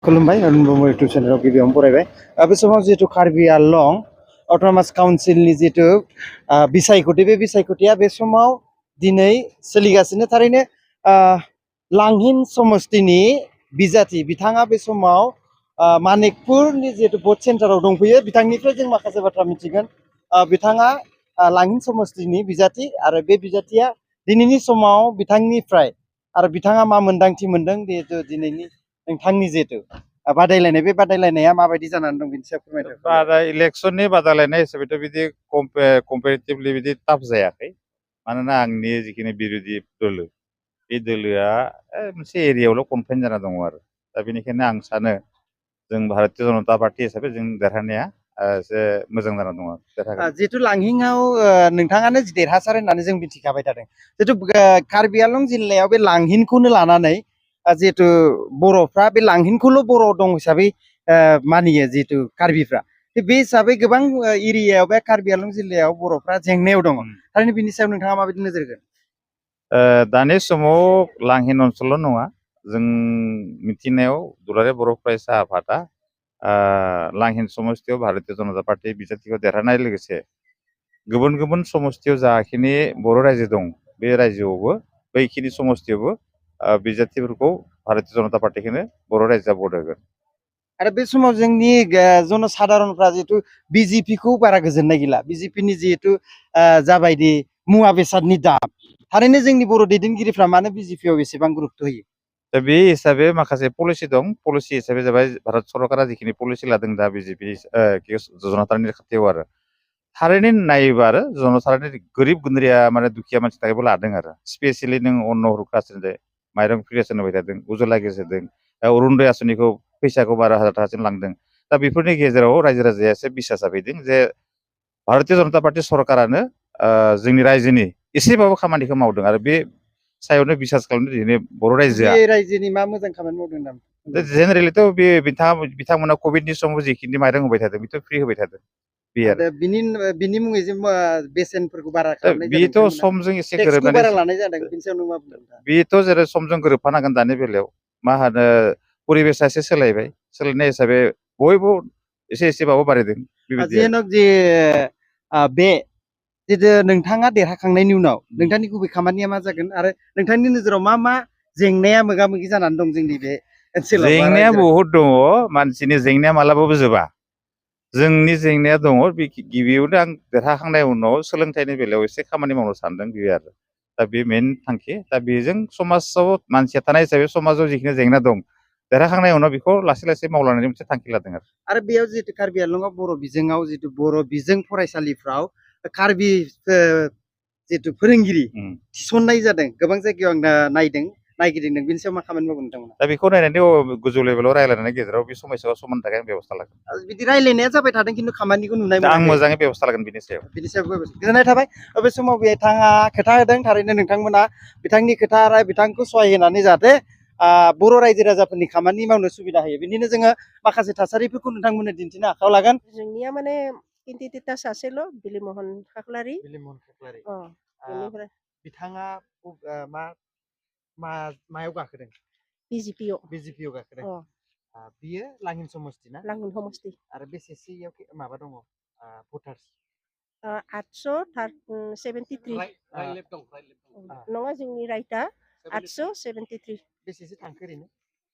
खुलुमबाय इउटुब चेनेलाव गिबियावनो बरायबाय बे समाव जिहेतु कार्बि आंलं अट'नमास काउन्सिलनि जिहेतु बिसायख'थि बे बिसायख'थिया बे समाव दिनै सोलिगासिनो थारैनो लांहिन समस्तिनि बिजाथि बिथाङा बे समाव मानिकपुरनि जिहेतु भट सेन्टाराव दंफैयो बिथांनिफ्राय जों माखासे बाथ्रा मिथिगोन बिथाङा लांहिन समस्तिनि बिजाथि आरो बे बिजाथिया दिनैनि समाव बिथांनिफ्राय आरो बिथाङा मा मोन्दांथि मोन्दों जिहेतु दिनैनि नोंथांनि जिहेतु बादायलायनाय बे बादायलायनाया माबायदि जानानै दं बिनि सायाव फोरमायदो। इलेक्सननि बादायलायनाय हिसाबैथ' बिदि कम्पेरेटिभलि बिदि टाफ जायाखै मानोना आंनि जिखिनि बिरोधि दोलो बे दोलोआ मोनसे एरियायावल' कनफाइन जाना दङ आरो दा बेनिखायनो आं सानो जों भारतीय जनता पार्टी हिसाबै जों देरहानाया एसे मोजां जाना दङ जिहेतु लांहिङाव नोंथाङानो देरहासार होननानै जों मिथिखाबाय थादों जिहेतु कार्बि आंलं जिल्लायाव बे लांहिनखौनो लानानै जिहेतु बर'फ्रा बे लांहिनखौल' बर' दं हिसाबै मानियो जिहेतु कार्बिफ्रा बे हिसाबै गोबां एरियायाव बे कार्बि आंलं जिल्लायाव बर'फ्रा जेंनायाव दङ थारैनो बिनि सायाव नोंथाङा माबायदि नोजोर होगोन दानि समाव लांहिन ओनसोलल' नङा जों मिथिनायाव दुलाराय बर' फरायसा आफादा लांहिन समस्तियाव भारतीय जनता पार्टी बिजाथिखौ देरहानाय लोगोसे गुबुन गुबुन समस्तियाव जाखिनि बर' रायजो दं बे रायजोआवबो बैखिनि समस्तियावबो बिजाथिफोरखौ भारतीय जनता पार्टीखौनो बर' रायजोआ भट होगोन आरो बे समाव जोंनि जनसाधारनफ्रा जिहेतु बिजेपिखौ बारा गोजोननाय गैला बिजेपिनि जिहेतु जाबायदि मुवा बेसादनि दाम थारैनो जोंनि बर' दैदेनगिरिफ्रा मानो बिजेपियाव एसेबां गुरुत्त होयो दा बे हिसाबै माखासे पलिसि दं पलिसि हिसाबै जाबाय भारत सरकारा जिखिनि पलिसि लादों दा बिजेपि जनतानि खाथियाव आरो थारैनो नायोबा आरो जनसाधारनि गोरिब गुन्द्रिया माने दुखिया मानसि थाखायबो लादों आरो स्पेसियेलि नों अन्न हुरुखासिनो माइरं फ्रि रेसन होबाय थादों उज्ज्वला गेस होदों अरुणदय आसनिखौ फैसाखौ 12,000 थाखासिम लांदों दा बेफोरनि गेजेराव रायजो राजाया एसे बिसासा फैदों जे भारतीय जनता पार्टी सरकारानो जोंनि रायजोनि एसेबाबो खामानिखौ मावदों आरो बे सायावनो बिसास खालामदों दिनै बर' रायजोआ रायजोनि मा मोजां खामानि मावदों नामा जेनेरेलिथ' बे बिथांमोना कभिडनि समाव जिखिनि माइरं होबाय थादों बेथ' फ्रि होबाय थादों बे आरो बिनि मुङै जे बेसेनफोरखौ बारा खालामनाय बेथ' समजों एसे टेक्सखौ गोरोबनानै बारा लानाय जादों बिनि सायाव नों मा बुंदों बेथ' जेरै समजों गोरोबफानांगोन दानि बेलायाव मा होनो परिबेसा एसे सोलायबाय सोलायनाय हिसाबै बयबो एसे एसेबाबो बारायदों जेनक जे बे जितु नोंथाङा देरहाखांनायनि उनाव नोंथांनि गुबै खामानिया मा जागोन आरो नोंथांनि नोजोराव मा मा जेंनाया मोगा मोगि जानानै दं जोंनि बे ओनसोलाव जेंनाया बहुद दङ मानसिनि जेंनाया मालाबाबो जोबा जोंनि जेंनाया दङ गिबियावनो आं देरहाखांनाय उनाव सोलोंथाइनि बेलायाव एसे खामानि मावनो सानदों बेयो आरो दा बे मेन थांखि दा बेजों समाजाव मानसिया थानाय हिसाबै समाजाव जिखिनि जेंना दं देरहाखांनायनि उनाव बेखौ लासै लासै मावलांनायनि मोनसे थांखि लादों आरो बेयाव जितु कार्बि आंलंआव बर' बिजोङाव जितु बर' बिजों फरायसालिफ्राव कार्बि जितु फोरोंगिरि थिसननाय जादों गोबां जायगायाव आं नायदों नायगिदिंदों बिनि सायाव मा खामानि मावगोन नोंथांमोना दा बेखौ नायनानै गोजौ लेभेलाव रायज्लायनायनि गेजेराव बे समस्याखौ समाधान थाखाय आं बेब'स्था लागोन बिदि रायज्लायनाया जाबाय थादों खिन्थु खामानिखौ नुनाय मोनाखै आं मोजाङै बेब'स्था लागोन बिनि सायाव गोजोननाय थाबाय बे समाव बिथाङा खोथा होदों थारैनो नोंथांमोना बिथांनि खोथा आरो बिथांखौ सहाय होनानै जाहाथे बर' रायजो राजाफोरनि खामानि मावनो सुबिदा होयो बिनिनो जोङो माखासे थासारिफोरखौ नोंथांमोननो दिन्थिनो आखायाव लागोन जोंनिया माने केन्डिडेटआ सासेल' बिलिमहन खाख्लारि बेनिफ्राय बिथाङा मायाव गाखोदों बिजेपियाव गाखोदों बियो लांहिन समस्ति ना लांहिन समस्ति आरो बेसेसोयाव माबा दङ भटार्स 873 नङा जोंनि राइटआ 873 बेसेसो थांखो ओरैनो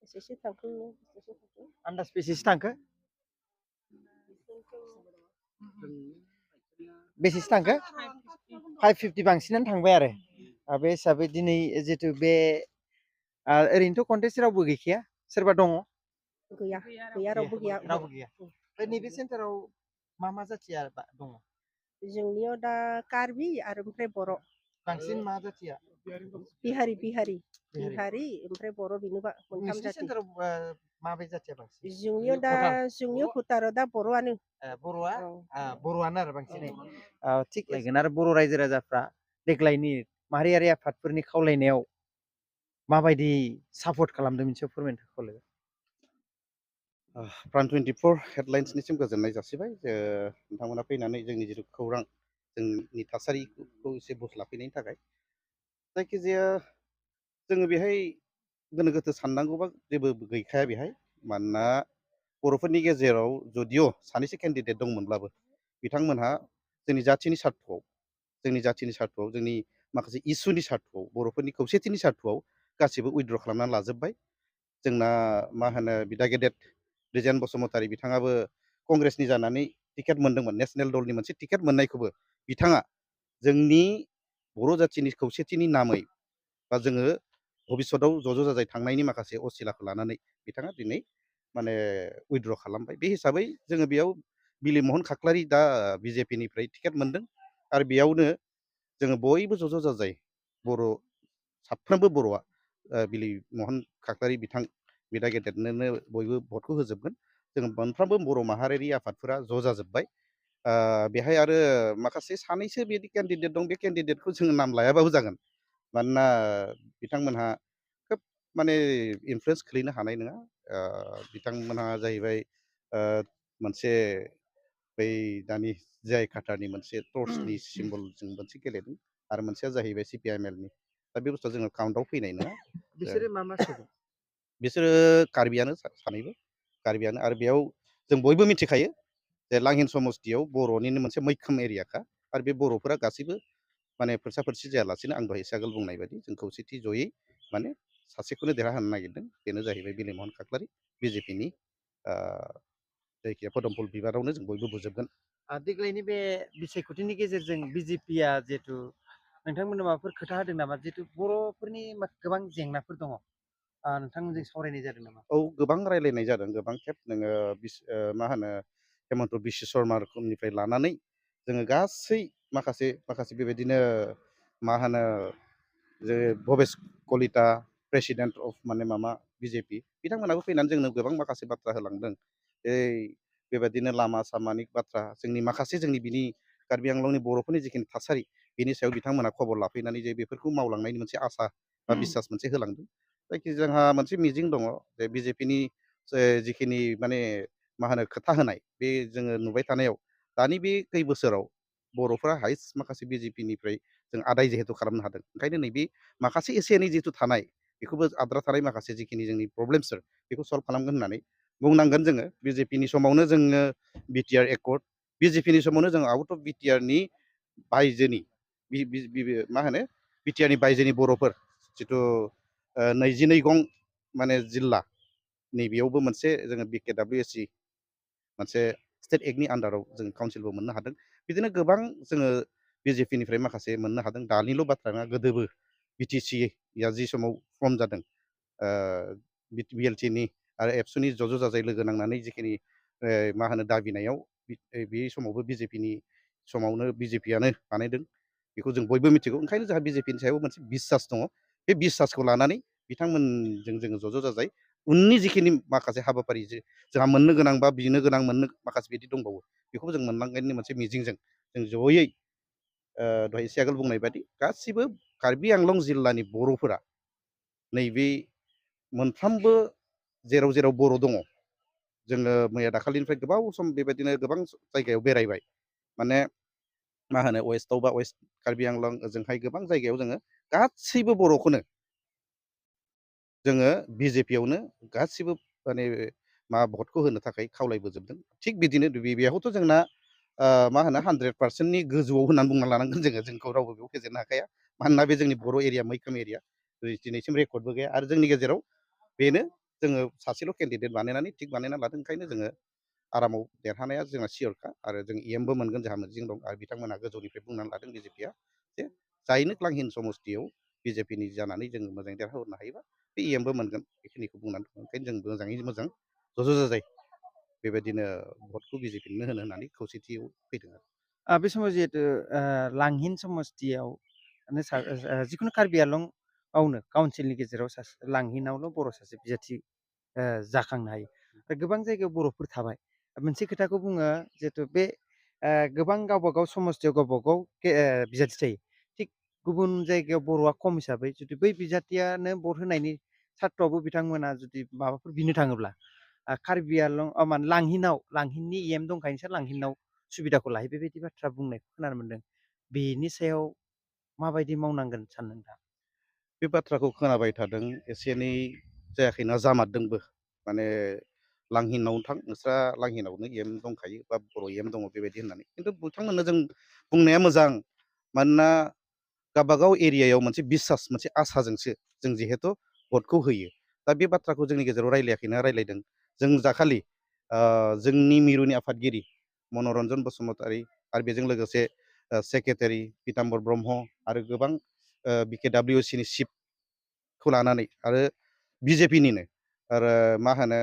बेसेसो थांखो आन्दाज बेसेसो थांखो बेसेसो थांखो 550 बांसिनानो थांबाय आरो बे हिसाबै दिनै जितु बे ओरैनोथ' कन्टेस्ट रावबो गैखाया सोरबा दङ गैया रावबो गैया नैबे सेन्टाराव मा मा जाथिया दङ जोंनियाव दा कार्बि आरो ओमफ्राय बर' बांसिन मा जाथिया बिहारि ओमफ्राय बर' बेनोबा मोनथाम जाथि माबे जाथिया बांसिन जोंनियाव भटाराव दा बर'आनो बर'आनो आरो बांसिनै थिग लागोन आरो बर' रायजो राजाफ्रा देग्लायनि माहारियारि आफादफोरनि खावलायनायाव माबायदि सापर्ट खालामदों मोनसे फोरमायनो खावलायबाय प्रान 24 हेडलाइन्सनिसिम गोजोननाय जासिबाय नोंथांमोना फैनानै जोंनि जिथु खौरां जोंनि थासारिखौ एसे बोस्लाफैनायनि थाखाय जायखिजाया जोङो बेहाय गोनो गोथो साननांगौबा जेबो गैखाया बेहाय मानोना बर'फोरनि गेजेराव जुदिअ सानैसो केन्डिडेट दंमोनब्लाबो बिथांमोनहा जोंनि जाथिनि सार्थआव जोंनि माखासे इसुनि सार्थआव बर'फोरनि खौसेथिनि सार्थआव गासिबो उइद्र' खालामनानै लाजोब्बाय। जोंना मा होनो बिदा गेदेर ब्रिजेन बसुमतारी बिथाङाबो कंग्रेसनि जानानै टिकेट मोनदोंमोन। नेशनेल दलनि मोनसे टिकेट मोननायखौबो बिथाङा जोंनि बर' जाथिनि खौसेथिनि नामै बा जोङो भबिष्यतआव ज' जाजाय थांनायनि माखासे असिलाखौ लानानै बिथाङा दिनै माने उइद्र' खालामबाय। बे हिसाबै जोङो बेयाव बिलिमहन खाख्लारि दा बिजेपिनिफ्राय टिकेट मोनदों आरो बेयावनो जोङो बयबो ज' जाजाय बर' साफ्रोमबो बर'आ बिलिमहन खाख्लारि बिथां बिदा गेदेरनोनो बयबो भटखौ होजोबगोन। जों मोनफ्रोमबो बर' माहारियारि आफादफोरा ज' जाजोब्बाय। बेहाय आरो माखासे सानैसो बिदि केन्डिडेट दं, बे केन्डिडेटखौ जोङो नाम लायाबाबो जागोन। मानोना बिथांमोनहा खोब माने इनफ्लुयेन्स खोलैनो हानाय नङा। बिथांमोनहा जाहैबाय मोनसे बै दानि जाय काटारनि मोनसे टर्चनि सिम्बलजों मोनसे गेलेदों आरो मोनसेया जाहैबाय CPIMLनि। दा बे बुस्थुआ जोङो काउन्टआव फैनाय नङा। बिसोरो मा सोदोब? बिसोरो कार्बियानो सानैबो कार्बियानो। आरो बेयाव जों बयबो मिथिखायो जे लांहिन समस्तियाव बर'निनो मोनसे मैखोम एरियाखा आरो बे बर'फोरा गासैबो माने फोरसा फोरसि जायालासिनो आं दहाय एसे आगोल बुंनाय बायदि जों खौसेथि जयै माने सासेखौनो देरहाहोनो नागिरदों। बेनो जाहैबाय बिलिमहन खाख्लारि बिजेपिनि जायखिया पदमफुल बिबारावनो जों बयबो बुजोबगोन। देग्लायनि बे बिसायख'थिनि गेजेरजों बिजेपिया जिहेतु नोंथांमोननो माबाफोर खोथा होदों नामा? जिहेतु बर'फोरनि गोबां जेंनाफोर दङ, नोंथांमोनजों सावरायनाय जादों नामा? औ, गोबां रायलायनाय जादों, गोबां खेब। नोङो मा होनो हेमन्त बिश्व शर्मानिफ्राय लानानै जोङो गासै माखासे बेबायदिनो मा होनो जे भबेस कलिता प्रेसिडेन्ट अफ माने माबा बिजेपि बिथांमोनाबो फैनानै जोंनो गोबां माखासे बाथ्रा होलांदों। बेबायदिनो लामा सामानि बाथ्रा जोंनि बिनि कार्बि आंलंनि बर'फोरनि जिखिनि थासारि बेनि सायाव बिथांमोना खबर लाफैनानै जे बेफोरखौ मावलांनायनि मोनसे आसा बा बिसास मोनसे होलांदों। जायखि जोंहा मोनसे मिजिं दङ जे बिजेपिनि जिखिनि माने मा होनो खोथा होनाय बे जोङो नुबाय थानायाव दानि बे खै बोसोराव बर'फ्रा हाइस्ट माखासे बिजेपिनिफ्राय जों आदाय जिहेतु खालामनो हादों। ओंखायनो नैबे माखासे एसे एनै जिहेतु थानाय बेखौबो आद्रा थानाय माखासे जिखिनि जोंनि प्रब्लेमसफोर बेखौ सल्भ खालामगोन होननानै बुंनांगोन। जोङो बिजेपिनि समावनो जोङो बिटिआर एकर्ड, बिजेपिनि समावनो जों आउट अफ बिटिआरनि बायजोनि मा होनो बिटिआरनि बायजोनि बर'फोर जिथु 22 गं माने जिल्ला नैबेयावबो मोनसे जोङो BKWSC मोनसे स्टेट एक्टनि आन्दाराव जों काउन्सिलबो मोननो हादों। बिदिनो गोबां जोङो बिजेपिनिफ्राय माखासे मोननो हादों। दानिल' बाथ्रा नङा, गोदोबो बिटिसिया जि समाव फर्म जादों BLTनि आरो एबसुनि ज' जाजाय लोगो नांनानै जिखिनि मा होनो दाबिनायाव बे समावबो बिजेपिनि समावनो बिजेपियानो बानायदों। बेखौ जों बयबो मिथिगौ। ओंखायनो जोंहा बिजेपिनि सायाव मोनसे बिसास दङ। बे बिसासखौ लानानै बिथांमोनजों जोङो ज' जाजाय उननि जिखिनि माखासे हाबाफारि जोंहा मोननो गोनां बा बिनो गोनां मोननो माखासे बिदि दंबावो बेखौबो जों मोननांगोननि मोनसे मिजिंजों जों जयै दहाय एसे आगोल बुंनाय बायदि गासिबो कार्बि आंलं जिल्लानि बर'फोरा नैबे मोनफ्रोमबो जेराव बर' दङ, जोङो मैया दाखालिनिफ्राय गोबाव सम बेबायदिनो गोबां जायगायाव बेरायबाय। माने मा होनो वेस्टआव बा वेस्ट कार्बि आंलं ओजोंहाय गोबां जायगायाव जोङो गासैबो बर'खौनो जोङो बिजेपियावनो गासिबो माने भटखौ होनो थाखाय खावलायबोजोबदों। थिग बिदिनो बेयावथ' जोंना मा होनो 100%नि गोजौआव होननानै बुंना लानांगोन जोंखौ रावबो बेयाव फेजेननो हाखाया। मानोना बे जोंनि बर' एरिया मैखोम एरिया, दिनैसिम रेकर्डबो गैया। आरो जोंनि गेजेराव बेनो जोङो सासेल' केन्डिडेट बानायनानै थिग बानायना लादों। ओंखायनो जोङो आरामाव देरहानाया जोंहा सियरखा आरो जों EMबो मोनगोन जोंहा मिजिं दं। आरो बिथांमोनहा गोजौनिफ्राय बुंनानै लादों बिजेपिया जे जायनो लांहिन समस्तियाव बिजेपिनि जानानै जोङो मोजाङै देरहाहरनो हायोबा बे EMबो मोनगोन। बेखिनिखौ बुंनानै दङ। ओंखायनो जों मोजाङै मोजां ज' जाजाय बेबायदिनो भटखौ बिजेपिनो होनो होननानै खौसेथियाव फैदों आरो। बे समाव जिहेतु लांहिन समस्तियाव जिखुनु कार्बि आलंआवनो काउन्सिलनि गेजेराव सासे लांहिनावल' बर' सासे बिजाथि जाखांनो हायो। गोबां जायगायाव बर'फोर थाबाय। मोनसे खोथाखौ बुङो जिहेतु बे गोबां गावबा गाव समस्तियाव गावबा गाव बिजाथि थायो। थिग गुबुन जायगायाव बर'आ खम हिसाबै जुदि बै बिजाथियानो भट होनायनि सार्तआवबो बिथांमोना जुदि माबाफोर बिनो थाङोब्ला कार्बि आलं माने लांहिननि EM दंखायो, नोंसोर लांहिनाव सुबिदाखौ लायो, बेबायदि बाथ्रा बुंनायखौ खोनानो मोनदों। बेनि सायाव माबायदि मावनांगोन सानो नोंथां? बे बाथ्राखौ खोनाबाय थादों, एसे एनै जायाखैना जामारदोंबो। माने लांहिनाव थां नोंस्रा लांहिनावनो एम दंखायो बा बर' एम दङ बेबायदि होननानै खिन्थु बिथांमोननो जों बुंनाया मोजां मानोना गावबागाव एरियायाव मोनसे बिसास मोनसे आसाजोंसो जों जिहेथु भटखौ होयो दा बे बाथ्राखौ जोंनि गेजेराव रायलायाखैना रायलायदों जों दाखालि जोंनि मिरुनि आफादगिरि मनरन्जन बसुमतारी आरो बेजों लोगोसे सेक्रेटारि पिताम्बर ब्रह्म आरो गोबां BKWCनि चिफखौ लानानै आरो बिजेपिनिनो आरो मा होनो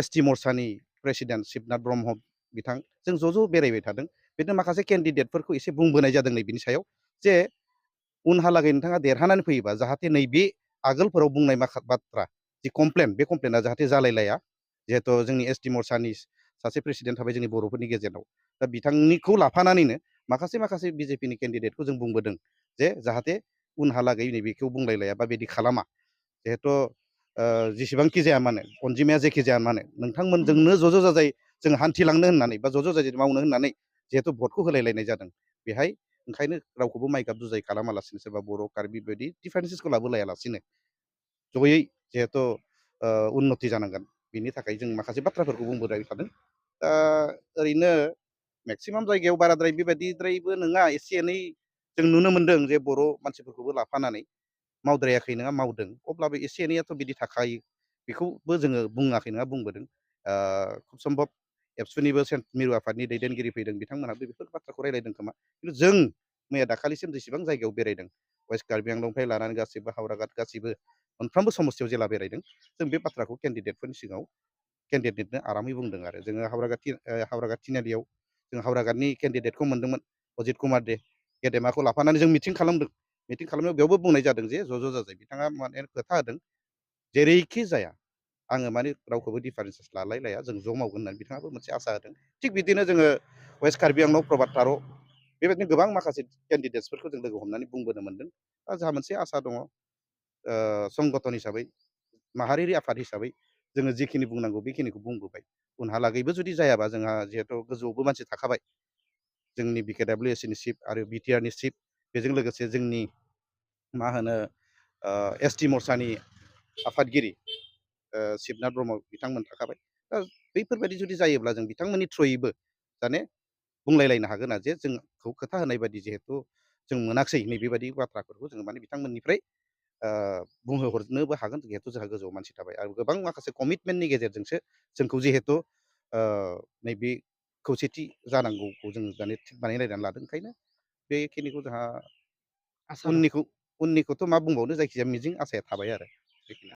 ST मर्चानि प्रेसिडेन्ट शिबनाथ ब्रह्म बिथां जों ज' बेरायबाय थादों बिदिनो माखासे केन्डिडेटफोरखौ एसे बुंबोनाय जादों नैबेनि सायाव जे उनहालागै नोंथाङा देरहानानै फैयोबा जाहाथे नैबे आगोलफोराव बुंनाय माखासे बाथ्रा जि कमप्लेन बे कमप्लेना जाहाथे जालायलाया जिहेथु जोंनि ST मर्चानि सासे प्रेसिडेन्ट थाबाय जोंनि बर'फोरनि गेजेराव दा बिथांनिखौ लाफानानैनो माखासे बिजेपिनि केन्डिडेटखौ जों बुंबोदों जे जाहाथे उनहालागै नैबेखौ बुंलायलाया बा बिदि खालामा जिहेथु जेसेबांखि जाया मानो अनजिमाया जेखि जाया मानो नोंथांमोनजोंनो ज' जाजाय जों हान्थिलांनो होननानै बा ज' जाजाय मावनो होननानै जिहेथु भटखौ होलायलायनाय जादों बेहाय ओंखायनो रावखौबो माइगाब जुजाय खालामालासिनो सोरबा बर' कार्बि बेबायदि डिफारेन्सेसखौ लाबोलायालासिनो जयै जिहेथु उन्नति जानांगोन बिनि थाखाय जों माखासे बाथ्राफोरखौ बुंबोबाय थादों दा ओरैनो मेक्सिमाम जायगायाव बाराद्राय बेबायदिद्रायबो नङा एसे एनै जों नुनो मोनदों जे बर' मानसिफोरखौबो लाफानानै मावद्रायाखै नङा मावदों अब्लाबो एसे एनैयाथ' बिदि थाखायो बेखौबो जोङो बुङाखै नङा बुंबोदों खुब सम्भब एबसुनिबो मिरु आफादनि दैदेनगिरि फैदों बिथांमोनाबो बेफोर बाथ्राखौ रायलायदों खोमा खिन्थु जों मैया दाखालिसिम जेसेबां जायगायाव बेरायदों वेस्ट कार्बि आंलंनिफ्राय लानानै गासिबो हावराघाट गासिबो मोनफ्रोमबो समस्तियाव जेला बेरायदों जों बे बाथ्राखौ केन्डिडेटफोरनि सिगाङाव केन्डिडेटनो आरामै बुंदों आरो जोङो हावराघाट थिनालियाव जों हावराघाटनि केन्डिडेटखौ मोन्दोंमोन अजित कुमार दे गेदेमाखौ लाफानानै जों मिटिं खालामदों मिटिं खालामनायाव बेयावबो बुंनाय जादों जे ज' जाजाय बिथाङा माने खोथा होदों जेरैखि जाया आङो माने रावखौबो डिफारेन्सेस लालायलाया जों ज' मावगोन होननानै बिथाङाबो मोनसे आसा होदों थिग बिदिनो जोङो वेस्ट कार्बि आंलं प्रभात तार' बेबायदिनो गोबां माखासे केन्डिडेट्सफोरखौ जों लोगो हमनानै बुंबोनो मोनदों दा जोंहा मोनसे आसा दङ संगठन हिसाबै माहारियारि आफाद हिसाबै जोङो जिखिनि बुंनांगौ बेखिनिखौ बुंबोबाय उनहालागैबो जुदि जायाबा जोंहा जिहेथु गोजौआवबो मानसि थाखाबाय जोंनि BKWCनि चिफ आरो BTRनि चिफ बेजों लोगोसे जोंनि मा होनो ST मर्चानि आफादगिरि शिबनाथ ब्रह्म बिथांमोन थाखाबाय दा बैफोरबायदि जुदि जायोब्ला जों बिथांमोननि थ्रुयैबो जाने बुंलायलायनो हागोन आरो जे जोंखौ खोथा होनाय बायदि जिहेथु जों मोनाखसै नैबेबायदि बाथ्राफोरखौ जोङो माने बिथांमोननिफ्राय बुंहोहरनोबो हागोन जिहेथु जोंहा गोजौआव मानसि थाबाय आरो गोबां माखासे कमिटमेन्टनि गेजेरजोंसो जोंखौ जिहेथु नैबे खौसेथि जानांगौखौ जों माने थिग बानायलायनानै लादों ओंखायनो बेखिनिखौ जोंहा उननिखौथ' मा बुंबावनो जायखिजाया मिजिं आसाया थाबाय आरो बेखिनि